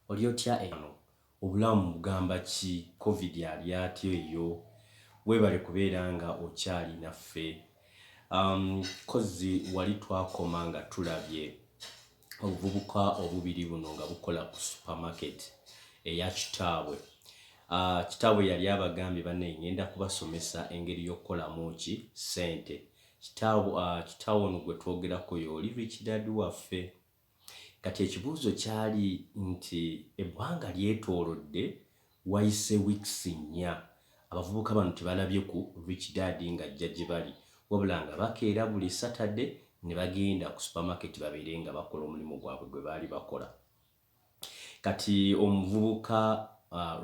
Oli otya eno? Obulamu bugamba ki? Covid ali atya eyo? Weebale kubeera nga okyali naffe. Kozzi wali twakoma nga tulabye obuvubuka obubiri buno nga bukola ku supermarket eya kitaabwe. Kitaabwe yali abagambye, "Bannaye, ngenda kubasomesa engeri y'okukolamu ki ssente." Kitaawe ono gwe twogerako y'oli Rich Dad waffe. Kati ekibuuzo kyali nti ebbanga lyetoolodde, wayise weeks 4, abavubuka bano tebalabye ku Rich Dad ng'ajja gye bali, wabula nga bakeera buli Saturday ne bagenda ku supermarket babeere nga bakola omulimu gwabwe gwe baali bakola. Kati omuvubuka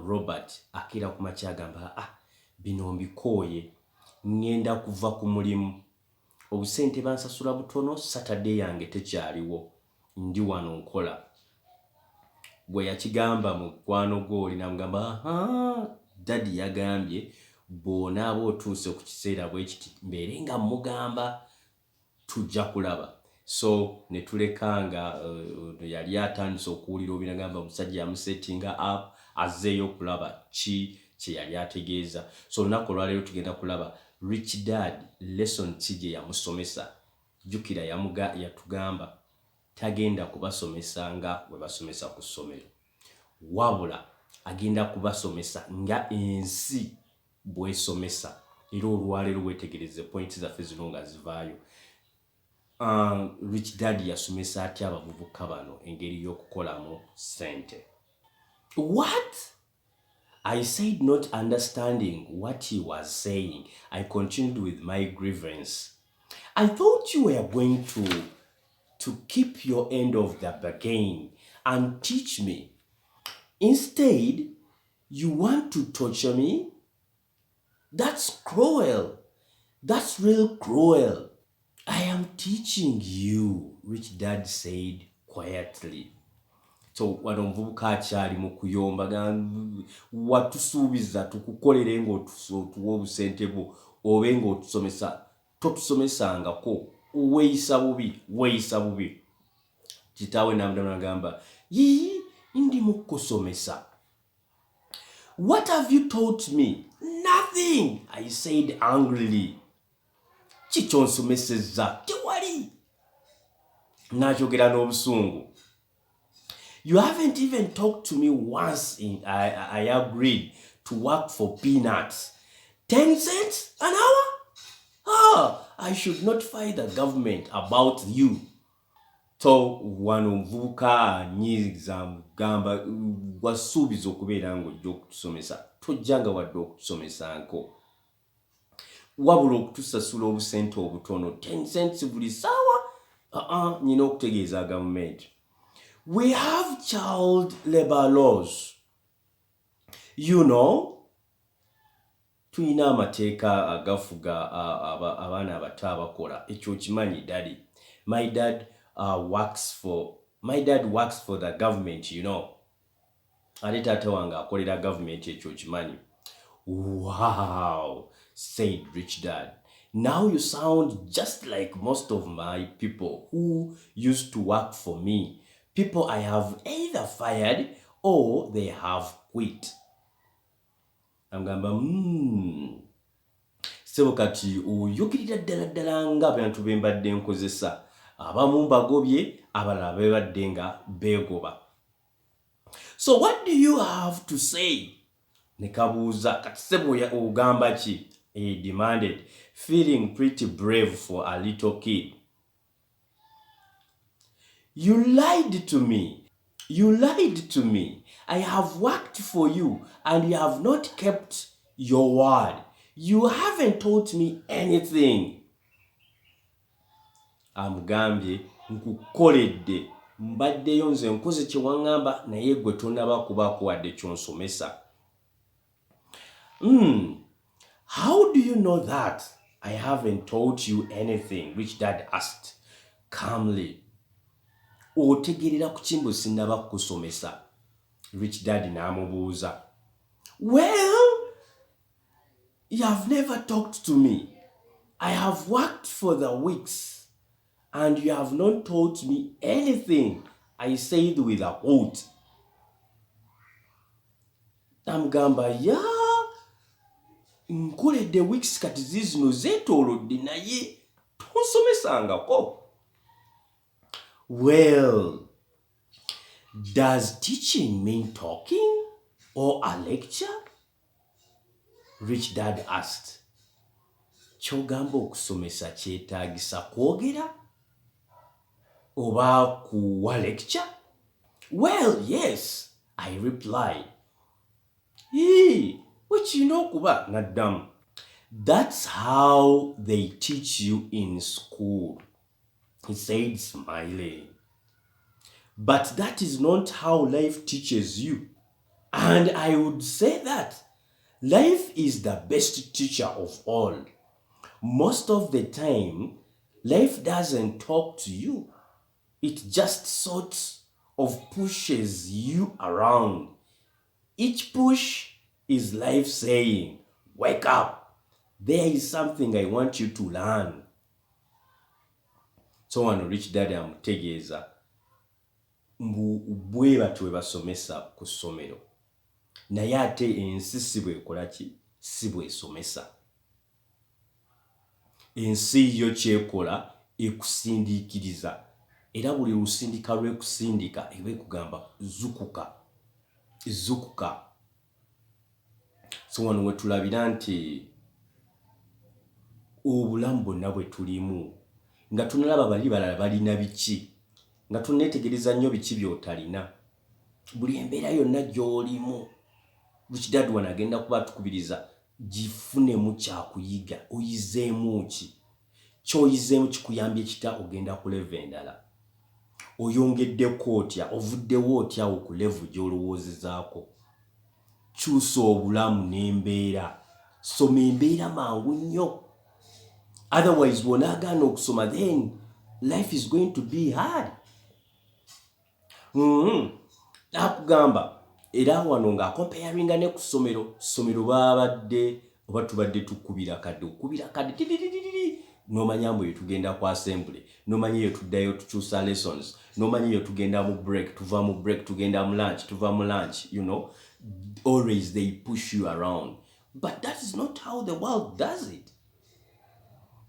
Robert akeera ku makya agamba, "Ah, bino mbikooye, ŋŋenda kuva ku mulimu. Obusente bansasula butono, Saturday yange tekyaliwo, ndi wano nkola." Bwe yakigamba mukwano gwe oli n'amugamba, "Aha, daddy yagambye bw'onaaba otuuse ku kiseera bwe kiti mbeere nga mmugamba, tujja kulaba." So ne tuleka nga yali atandise okuwulira obi, nagamba omusajja yamusettinga up, azzeeyo okulaba ki kye yali ategeeza. So olunaku olwaleero tugenda kulaba Rich Dad lesson ki gye yamusomesa. Jjukira yamuga yatugamba tagenda kubasomesa nga bwe basomesa ku ssomero, wabula agenda kubasomesa nga ensi bw'esomesa. Era olwaleero weetegereze points zaffe zino nga zivaayo. Rich Dad yasomesa atya abavubuka bano engeri y'okukolamu ssente? "What?" I said, not understanding what he was saying. I continued with my grievance. "I thought you were going to keep your end of the bargain and teach me. Instead, you want to torture me? That's cruel. That's real cruel." "I am teaching you," Rich Dad said quietly. So wano omuvubuka akyali mu kuyomba, "Watusuubiza tukukolere ng'otuwa obusente bwo, obe ng'otusomesa, totusomesangako, weeyisa bubi, weeyisa bubi." Kitaawe n'amugamba, "Yii, ndi mu kukusomesa." "What have you taught me? Nothing," I said angrily. "Ki ky'onsomesezza? Tewali." N'akyogera n'obusungu. "You haven't even talked to me once I agreed to work for peanuts. 10 cents an hour? Ah, I should notify the government about you." So wano omuvubuka anyiiza, mugamba, "Wasuubiza okubeera ng'ojja okutusomesa, tojjanga wadde okutusomesanko, wabula okutusasula obusente obutono, 10 cents buli ssaawa. Aa, nyina okutegeeza gavumenti." "We have child labor laws. Tulina amateeka agafuga abaana abato abakola. Ekyo okimanyi, daddy." My dad works for the government. Ate taata wange akolera gavumenti, ekyo okimanyi." "Wow," said Rich Dad. "Now you sound just like most of my people who used to work for me. People I have either fired or they have quit." Agamba, "Ssebo, kati oyogerera ddala ddala nga abantu be mbadde nkozesa. Abamu mbagobye, abalala bebadde nga beegoba. So what do you have to say?" Ne kabuuza, "Kati ssebo ogamba ki?" he demanded, feeling pretty brave for a little kid. "You lied to me. You lied to me. I have worked for you and you have not kept your word. You haven't taught me anything." Amugambye, "Nkukoledde, mbaddeyo nze nkoze kye waŋŋamba, naye gwe tonaba kubaako wadde ky'onsomesa." "How do you know that I haven't taught you anything?" Rich Dad asked calmly. "Otegerera ku kimbu sinnaba kukusomesa?" Rich Dad n'amubuuza. "Well, you have never talked to me. I have worked for the weeks and you have not taught me anything," I said with a oath. Amugamba, "Ya, nkoledde weeks kati ziizino zeetoolodde, naye tonsomesangako." "Well, does teaching mean talking or a lecture?" Rich Dad asked. Kyogamba okusomesa kyetaagisa kwogera oba kuwa lecture? "Well, yes," I replied. "Ii, wekirina okuba," naddamu. "That's how they teach you in school," he said, smiling. "But that is not how life teaches you. And I would say that life is the best teacher of all. Most of the time, life doesn't talk to you, it just sort of pushes you around. Each push is life saying, 'Wake up. There is something I want you to learn.'" So wano Rich Dad amutegeeza mbu bwe batyo bwe basomesa ku ssomero, naye ate ensi si bwekola ki, si bwesomesa. Ensi yo kyekola, ekusindiikiriza, era buli lusindika lwekusindika eba ekugamba, "Zukuka, zukuka." So wano wetulabira nti obulamu bwonna bwe tulimu, nga tunalaba bali balala balina biki, nga tuneetegereza nnyo biki by'otalina, buli embeera yonna gy'olimu, Rich Dad wano agenda kuba atukubiriza gifunemu kyakuyiga. Oyizeemu ki? Kyoyizeemu kikuyambye kita? Ogenda ku level endala, oyongeddeko otya? Ovuddewo otyawo ku level gy'olowoozezaako? Kyusa obulamu n'embeera, soma embeera mangu nnyo. Otherwise bw'onaagaana okusoma, then life is going to be hard. Akugamba era wano ng'acomparinga ne ku ssomero. Ssomero babadde oba tubadde tukubira kadde, okubira kadde tiriririri, n'omanya mbu eyo tugenda ku assembly, n'omanya eyo tuddayo tukyusa lessons, n'omanya eyo tugenda mu break, tuva mu break tugenda mu lunch, tuva mu lunch. Always they push you around, but that is not how the world does it.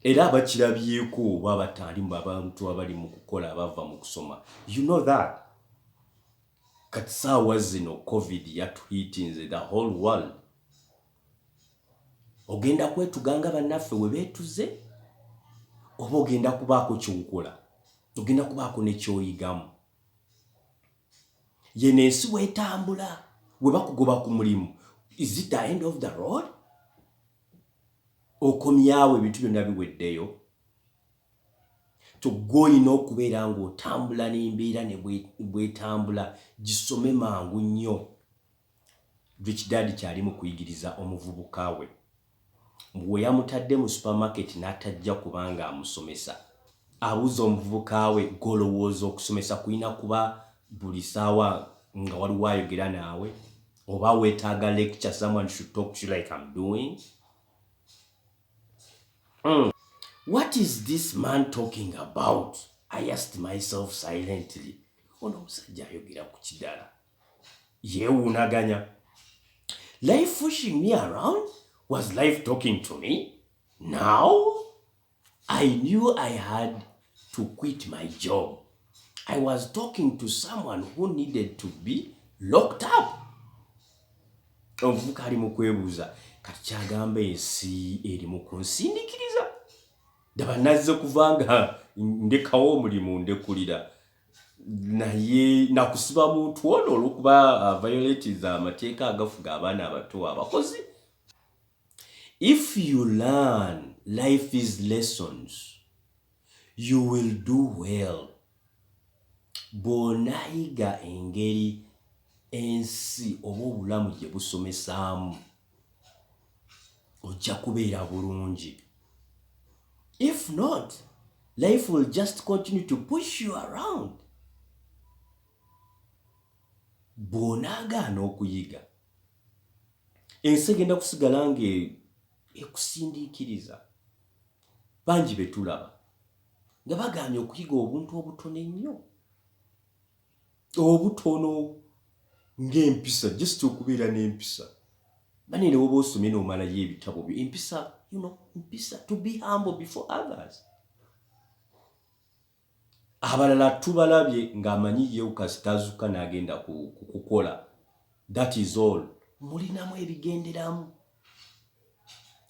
Era abakirabyeko oba abatali mu abantu abali mu kukola, abava mu kusoma, you know that kati saawa zino COVID yatuhiitinze the whole world. Ogenda kwetuganga bannaffe we beetuze, oba ogenda kubaako kyokola, ogenda kubaako nekyoyigamu? Yeno ensi weetambula, we bakugoba ku mulimu, is it the end of the road? Okomyawo ebintu byonna biweddeyo? Togwe olina okubeera ng'otambula n'embeera ne bwetambula, gisome mangu nnyo. Rich Dad kyali mu kuyigiriza omuvubuka we bwe yamutadde mu supermarket n'atajja kubanga amusomesa. Abuuza omuvubuka we, "Golowooza okusomesa kulina kuba buli saawa nga waliwo ayogera naawe, oba weetaaga lecture, someone should talk to you like I'm doing?" "What is this man talking about?" I asked myself silently. Ono omusajja ayogera ku kidala? Yeewuunaganya. Life pushing me around? Was life talking to me now? I knew I had to quit my job. I was talking to someone who needed to be locked up. Omuvubuka ali mu kwebuuza, kati kyagamba ensi eri mu kunsindikiriza? Ddaba nazze kubanga ndekawo omulimu, ndekulira, naye nakusiba muntu ono olw'okuba violatiza amateeka agafuga abaana abato abakozi. "If you learn life's lessons, you will do well." Bw'onaayiga engeri ensi oba obulamu gye busomesaamu, ojja kubeera bulungi. "If not, life will just continue to push you around." Bw'onaagaana okuyiga, ensi egenda kusigala nga ekusindiikiriza. Bangi be tulaba nga bagaanye okuyiga obuntu obutono ennyo, obutono. Ng'empisa, just okubeera n'empisa. Bane ne woba osomye n'omalayo ebitabo byo, empisa, empisa, to be humble before others. Abalala tubalabye ng'amanyi ye kasita azuka n'agenda kukukola, that is all. Mulinamu ebigenderamu.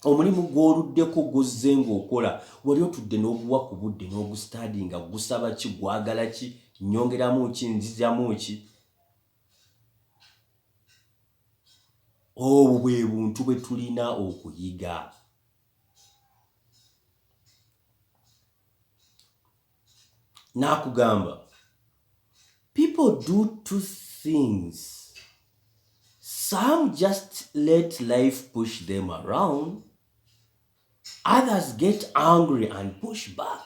Omulimu gw'oluddeko gw'ozze ng'okola, wali otudde n'oguwa ku budde n'ogustudy nga gusaba ki, gwagala ki, nnyongeramu ki, nzizyamu ki? Obwo bwe buntu bwe tulina okuyiga. N'akugamba, people do two things. Some just let life push them around. Others get angry and push back.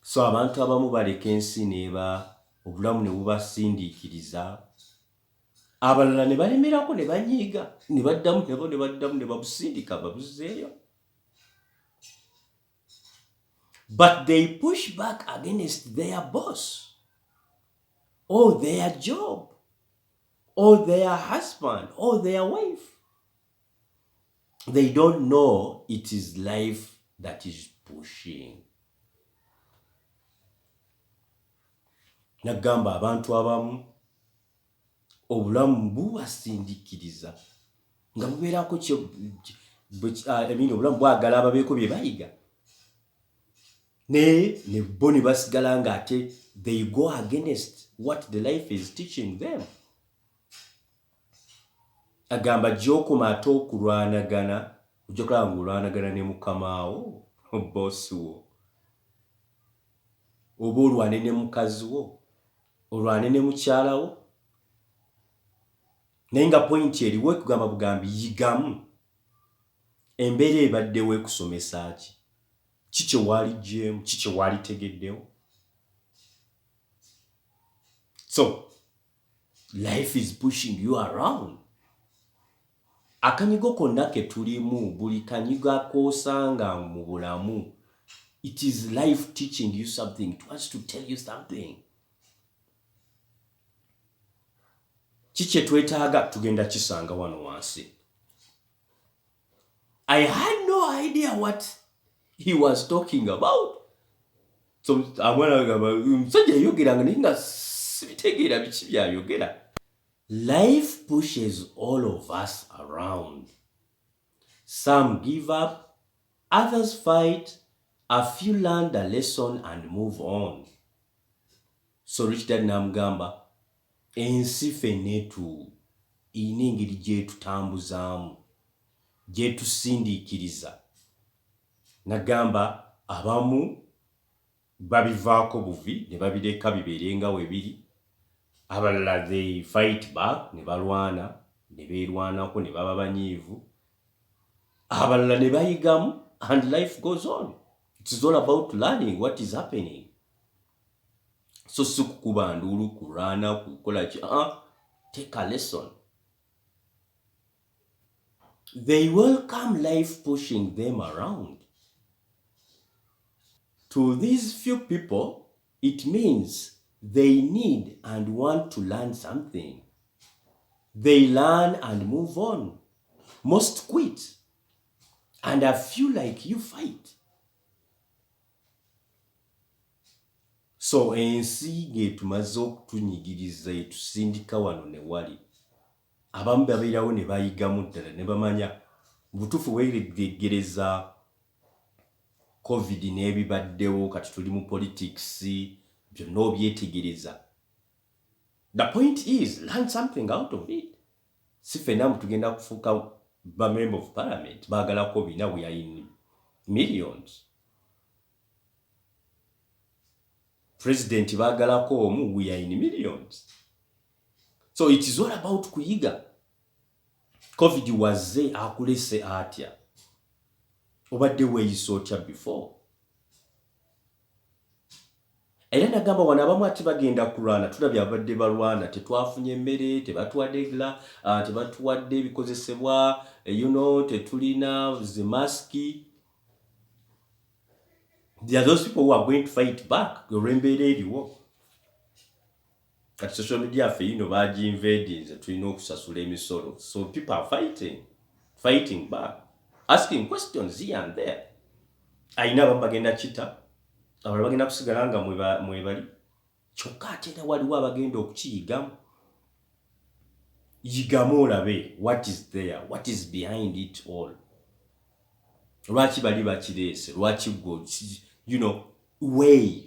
So abantu abamu baleka ensi n'eba obulamu ne bubasindiikiriza, abalala ne balemerako ne banyiiga ne baddamu nabo ne baddamu ne babusindika babuzzeeyo. But they push back against their boss or their job or their husband or their wife. They don't know it is life that is pushing. Nagamba abantu abamu obulamu bubasindikiriza nga bubeerako, I mean, obulamu bwagala babeeko bye bayiga, naye ne bo ne basigala nga ate they go against what the life is teaching them. Agamba gy'okoma ate okulwanagana, ojja kulaba ng'olwanagana ne mukamaawo, boss wo, oba olwane ne mukazi wo, olwane ne mukyala wo. Naye nga point eriwo ekugamba bugambi, yigamu embeera ebaddewo ekusomesa ki, ki kye waaliggyeemu, ki kye waalitegeddewo. So life is pushing you around. Akanyigo konna ke tulimu, buli kanyigo akoosanga mu bulamu, it is life teaching you something. It wants to tell you something. Ki kye twetaaga tugenda kisanga wano wansi. I had no idea what he was talking about. So amwana agamba omusajja yayogeranga naye nga sibitegeera biki byayogera. Life pushes all of us around. Some give up, others fight, a few learn the lesson and move on. So Rich Dad n'amugamba ensi ffenna etu erina engeri gy'etutambuzaamu, gy'etusindiikiriza. Nagamba abamu babivaako buvi ne babireka bibeere nga we biri, abalala they fight back ne balwana ne beerwanako ne baba banyiivu, abalala ne bayigamu and life goes on. It is all about learning what is happening. So si kukuba nduulu, kulwana, kukola ki, take a lesson. They welcome life pushing them around. To these few people, it means they need and want to learn something. They learn and move on. Most quit, and a few like you fight. So ensi ng'etumaze okutunyigiriza, etusindika wano ne wali, abamu babeerawo ne bayigamu ddala ne bamanya mu butuufu. Weegegereza COVID n'ebibaddewo, kati tuli mu politics, byonna obyetegereza. The point is, learn something out of it. Si ffenna mu tugenda kufuuka ba member of parliament, baagalako bina, we are in millions. President baagalako omu, we are in millions. So it is all about kuyiga. COVID wazze akulese atya? Obadde weeyisa otya before? Era nagamba wano abamu ate bagenda kulwana. Tulabye abadde balwana, tetwafunye emmere, tebatuwadde gla, tebatuwadde ebikozesebwa, tetulina zimasiki. There are those people who are going to fight back olw'embeera eriwo. Kati social media yaffe yino bagiinvadinze, tulina okusasula emisolo, so people are fighting back, asking questions here and there. Ayina abamu bagenda kita, abalala bagenda kusigala nga mwebali. Kyokka ate era waliwo abagenda okukiyigamu. Yigamu olabe what is there, what is behind it all, lwaki bali bakireese, lwaki gwe way.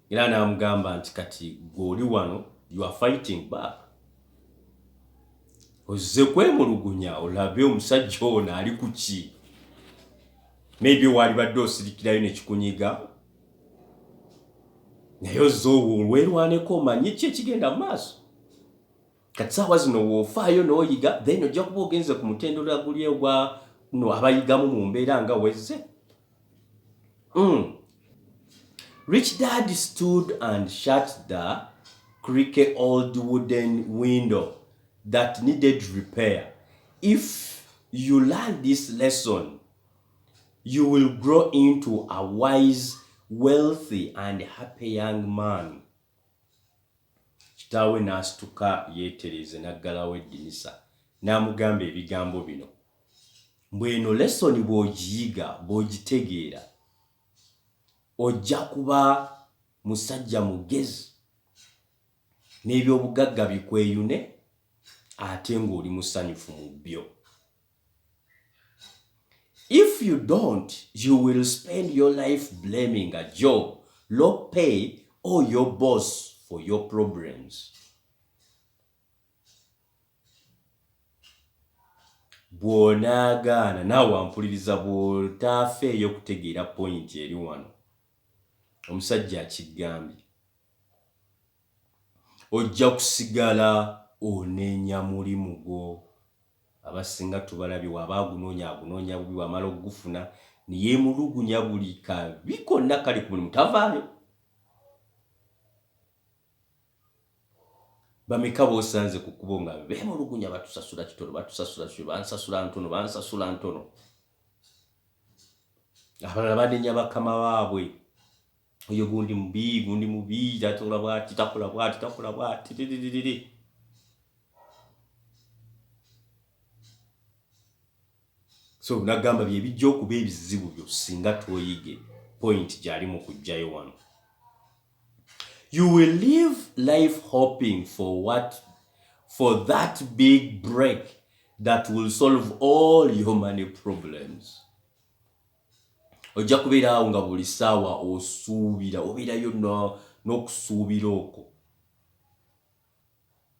Era n'amugamba nti kati gwe oli wano, you are fighting back, ozze kwemulugunya, olabe omusajja ono ali ku ki. Maybe waalibadde osirikirayo nekikunyiga, naye ozze obwo olwerwaneko omanye ki ekigenda mu maaso. Kati saawa zino woofaayo n'oyiga, then ojja kuba ogenze ku mutendera guli ogwa no abayigamu mu mbeera nga wezze. Rich Dad stood and shut the creaky old wooden window that needed repair. If you learn this lesson, you will grow into a wise, wealthy and happy young man. Kitaawe n'asituka yeetereze, n'aggalawo eddirisa, n'amugamba ebigambo bino mbweno: lesson bw'ogiyiga, bw'ogitegeera, ojja kuba musajja mugezi n'ebyobugagga bikweyune, ate ng'oli musanyufu mu byo. If you don't, you will spend your life blaming a job, low pay or your boss for your problems. Bw'onaagaana, naawe wampuliriza, bw'otaafeeyo okutegeera point eri wano, omusajja akigambye, ojja kusigala oneenya mulimu gwo. Abasinga tubalabye, waaba agunoonya, agunoonya bubi, wamala okugufuna neyeemulugunya buli kabi konna kali ku mulimu, tavaayo. Bameka b'osanze ku kkubo nga beemulugunya, batusasula kitono, batusasula kitono, bansasula ntono, bansasula ntono? Abalala banenya bakama baabwe, oyo gundi mubi, gundi mubi, takola bwati, takola bwati, takola bwati, tiririri. So nagamba byebijja okuba ebizibu byo singa toyige point gyali mu kujjayo wano. You will live life hoping for what? For that big break that will solve all your money problems. Ojja kubeera awo nga buli ssaawa osuubira, obeerayo n'okusuubira okwo,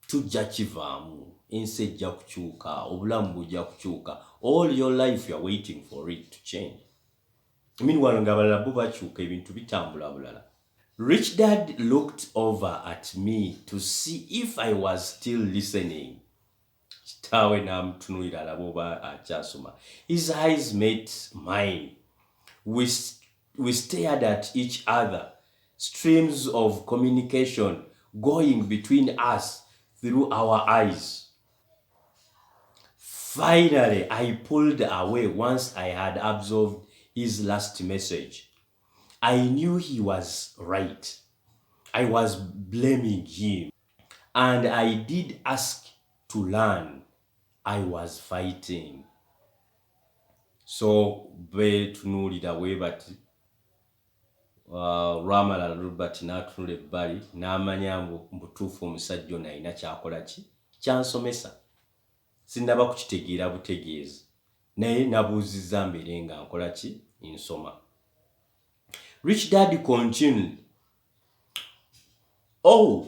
tujja kivaamu, ensi ejja kukyuka, obulamu bujja kukyuka. All your life you are waiting for it to change. Meanwhile nga abalala bo bakyuka, ebintu bitambula bulala. Rich Dad looked over at me to see if I was still listening. Kitaawe n'amutunuulira alabe oba akyasoma. His eyes met mine. We stared at each other, streams of communication going between us through our eyes. Finally, I pulled away once I had absorbed his last message. I knew he was right. I was blaming him. And I did ask to learn. I was fighting. So beetunuulira bwe bati. Lwamala Robert n'atunula ebbali n'amanya mbu mbutuufu omusajja ono alina kyakola ki kyansomesa, sinnaba kukitegeera butegeezi, naye nabuuzizza mbeere nga nkola ki, nsoma. Rich Dad continued, "Oh,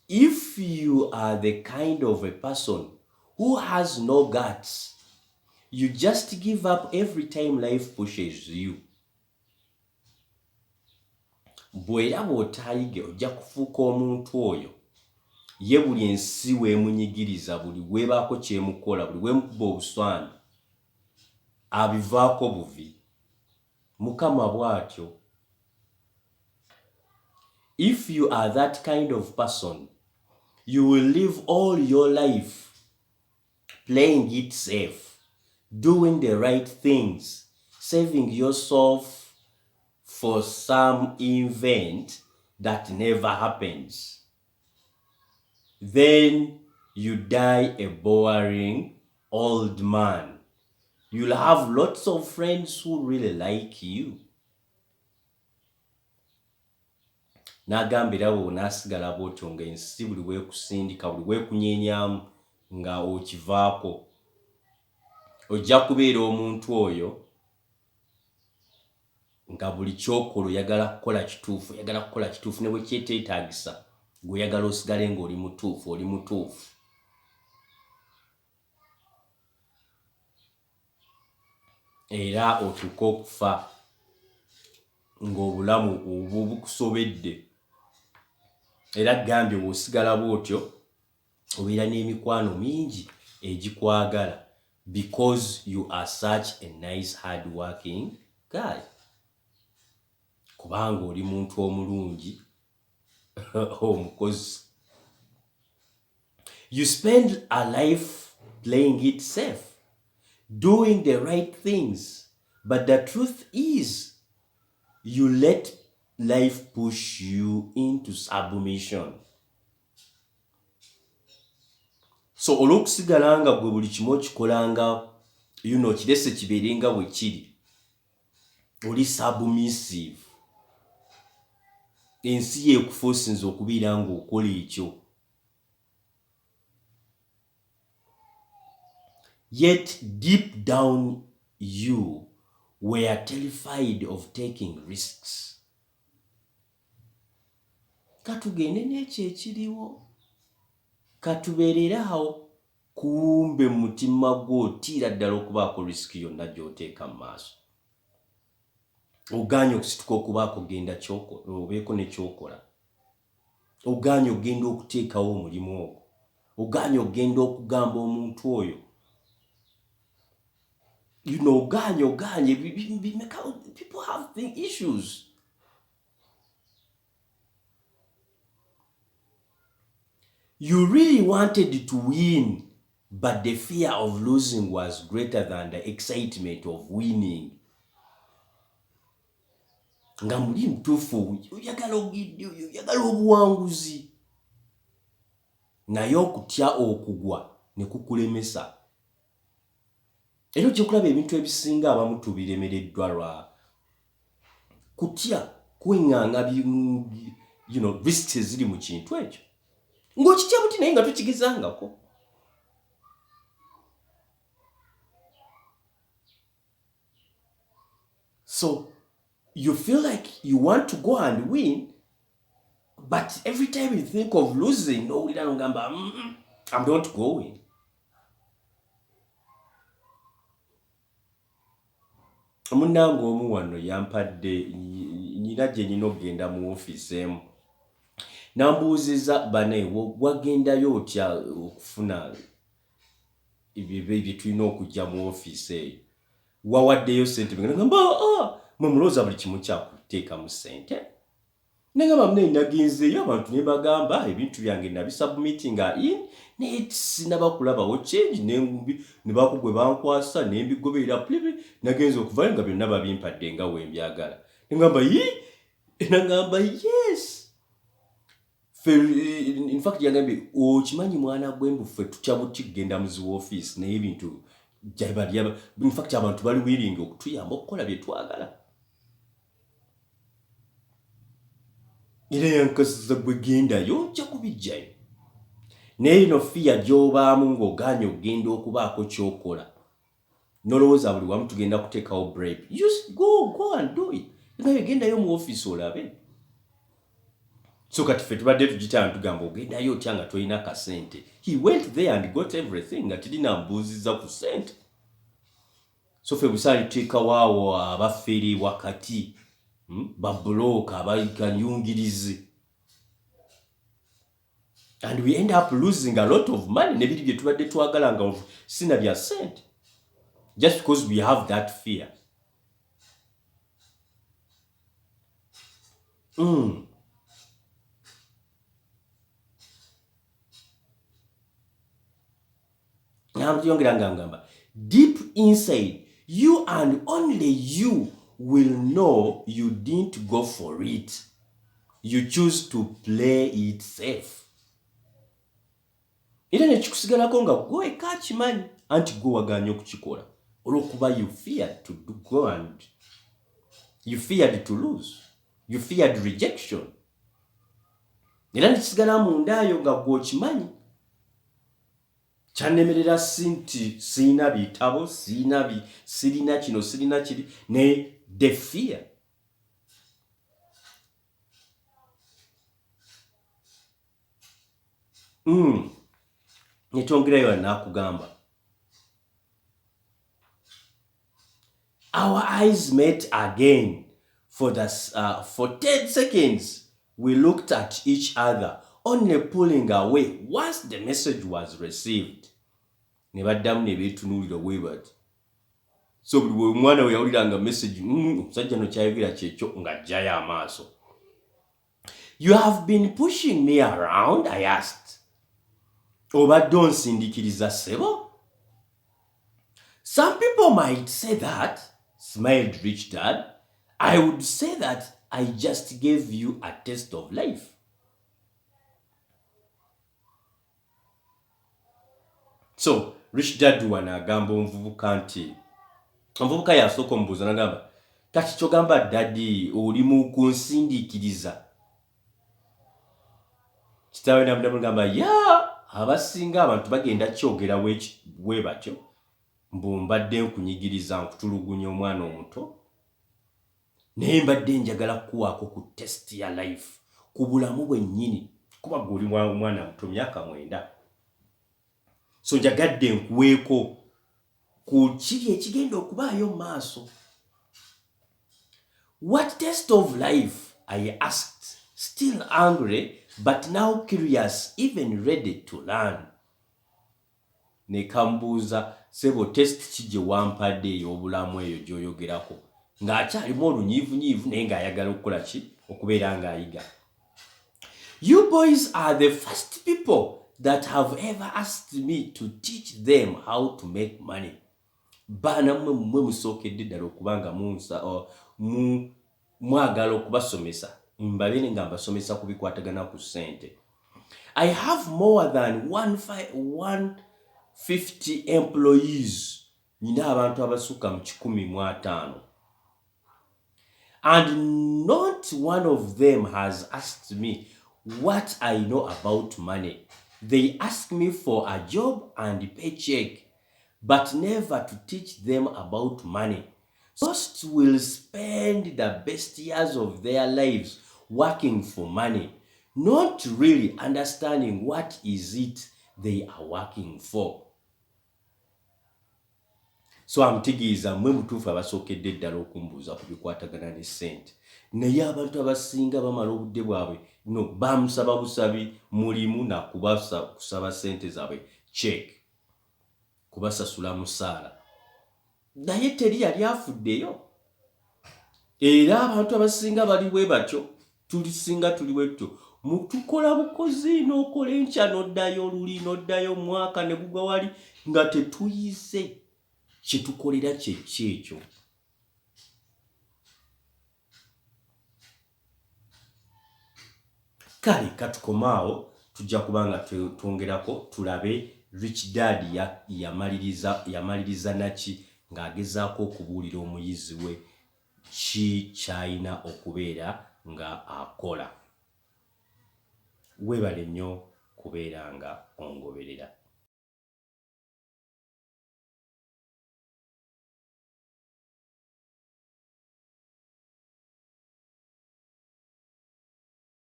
if you are the kind of a person who has no guts, you just give up every time life pushes you." Bw'era bw'otaayige, ojja kufuuka omuntu oyo ye buli ensi weemunyigiriza, buli weebaako kyemukola, buli weemukuba obuswani, abivaako buvi. Mukama bw'atyo. If you are that kind of person, you will live all your life playing it safe, doing the right things, Saving yourself for some event that never happens. Then you die a boring old man. You'll have lots of friends who really like you. N'agamba era bwe onaasigala bw'otyo ng'ensi buli weekusindika, buli weekunyenyamu nga okivaako, ojja kubeera omuntu oyo nga buli ky'okola oyagala kukola kituufu, oyagala kukola kituufu ne bwe kyeteetaagisa, gwe oyagala osigale ng'oli mutuufu, oli mutuufu. Era otuuke okufa ng'obulamu obwo bukusobedde. Era gambye bw'osigala bw'otyo obeera n'emikwano mingi egikwagala because you are such a nice hard working guy, kubanga oli muntu omulungi omukozi. You spend a life playing it safe, doing the right things, but the truth is you let life push you into submission. So olw'okusigala nga gwe buli kimu okikolanga, kirese kibeere nga bwe kiri, oli submissive, ensi yeekufuusinza okubeera ng'okola ekyo. Yet deep down you were terrified of taking risks. Katugende n'ekyo ekiriwo, katubeerere awo, kumbe mu mutima gwo otiira ddala okubaako risk yonna gy'oteeka mu maaso. Ogaanye okusituka okubaako genda obeeko ne ky'okola. Ogaanye okugenda okuteekawo omulimu ogwo. Ogaanye okugenda okugamba omuntu oyo. Ogaanye, ogaanye, people have the issues. You really wanted to win, but the fear of losing was greater than the excitement of winning. Nga muli mutuufu oyagala obuwanguzi, naye okutya okugwa ne kukulemesa. Era ojja kulaba ebintu ebisinga abamu tubiremereddwa lwa kutya kweŋŋanga risks eziri mu kintu ekyo. Ng'okitya buti naye nga tokigezangako. So you feel like you want to go and win, but every time you think of losing, n'owulira n'ogamba, I'm not going. Munnange omu wano yampadde, nyina gye nyina okugenda mu ofiisi emu. Nambuuzizza, bane wagendayo otya okufuna ebyo bye tulina okujja mu ofiisi eyo? Wawaddeyo ssente? Ngamba, mwe mulowooza buli kimu kyakuteekamu ssente. Nagamba, mune nagenzeeyo abantu ne bagamba ebintu byange nabisubmitinga in, naye sinaba kulabawo change, ne bakugwe bankwasa ne mbigoberera plibi, nagenze okuvayo nga byonna babimpadde nga we mbyagala. Nagamba, yi? Nagamba, yes. In fact yagambye, okimanyi mwana gwe mbu ffe tutya buti kugenda mu zi ofiisi, naye ebintu in fact abantu bali willing okutuyamba okukola bye twagala. Era yankasiza, gwe gendayo ojja kubijjayo. Naye ino fear gy'obaamu ng'ogaanye okugenda okubaako ky'okola, nolowooza buli wamu tugenda kuteekawo bribe. Just go and do it. Naye gendayo mu ofiisi olabe. So kati ffe tubadde tugitana tugamba ogendayo otya nga tolina kasente. He went there and got everything nga tirina mbuuziza ku sente. So ffe busaali tuteekawo awo abafere wakati, babulooka abakanyungirizi, and we end up losing a lot of money nebiri bye tubadde twagala nga sina bya sente, just because we have that fear. Yongera nga ngamba, deep inside You and only you will know you didn't go for it. You choose to play it safe. Era nekikusigalako nga gwe wekka akimanyi anti gwe wagaanye okukikola olwokuba you feared to go and you feared to lose, you feared rejection. Era nekisigala mundaayo nga gwe okimanyi. Kyannemerera si nti sirina bitabo, sirina bi, sirina kino, sirina kiri, naye the fear. Netwongerayo nakugamba. Our eyes met again for 10 seconds. We looked at each other, only pulling away once the message was received. Ne baddamu ne beetunuulira bwe bati. So buli bwe omwana we yawuliranga message, omusajja no kyayogera kyekyo, ng'aggyayo amaaso. You have been pushing me around, I asked. Obadde onsindikiriza ssebo? Some people might say that, smiled Rich Dad. I would say that I just gave you a taste of life. So, Rich Dad wano agamba omuvubuka nti, omuvubuka yasooka omubuuza n'agamba, kati kyogamba daddy oli mu kunsindiikiriza? Kitaawe n'amuddamu ya, abasinga abantu bagenda kyogera bwe batyo, mbu mbadde nkunyigiriza nkutulugunya omwana omuto, naye mbadde njagala kukuwaako ku test ya life, ku bulamu bwennyini, kuba gwe oli mwana muto myaka 9. So njagadde nkuweeko ku kiri ekigenda okubaayo mu maaso. What test of life? I asked, still angry, but now curious, even ready to learn. Ne kambuuza, ssebo test ki gye wampadde ey'obulamu eyo gy'oyogerako? Ng'akyalimu olunyiivunyiivu naye ng'ayagala okukola ki? Okubeera ng'ayiga. You boys are the first people that have ever asked me to teach them how to make money. Baana mmwe mmwe musookedde ddala okuba nga mwagala okubasomesa, mbabeere nga mbasomesa ku bikwatagana ku ssente. I have more than 150 employees. Nina abantu abasukka mu 150. And not one of them has asked me what I know about money. They ask me for a job and paycheck, but never to teach them about money. Most will spend the best years of their lives working for money, not really understanding what is it they are working for. So amutegeeza mmwe mutuufu abasookedde ddala okumbuuza ku bikwatagana ne ssente, naye abantu abasinga bamala obudde bwabwe no bamusaba busabi mulimu nakubasa kusaba ssente zaabwe check, kubasasula musaala, naye teri yali afuddeyo. Era abantu abasinga bali bwe batyo, tulisinga tuli bwe tutyo, mutukola bukozi n'okola enkya n'oddayo oluli n'oddayo omwaka ne gugwa wali nga tetuyize kyetukolera kyeki ekyo. Kale katukomaawo, tujja kuba nga twongerako tulabe Rich Dad yamaliriza naki ng'agezaako okubuulira omuyizi we ki ky'alina okubeera nga akola. Weebale nnyo kubeera nga ongoberera.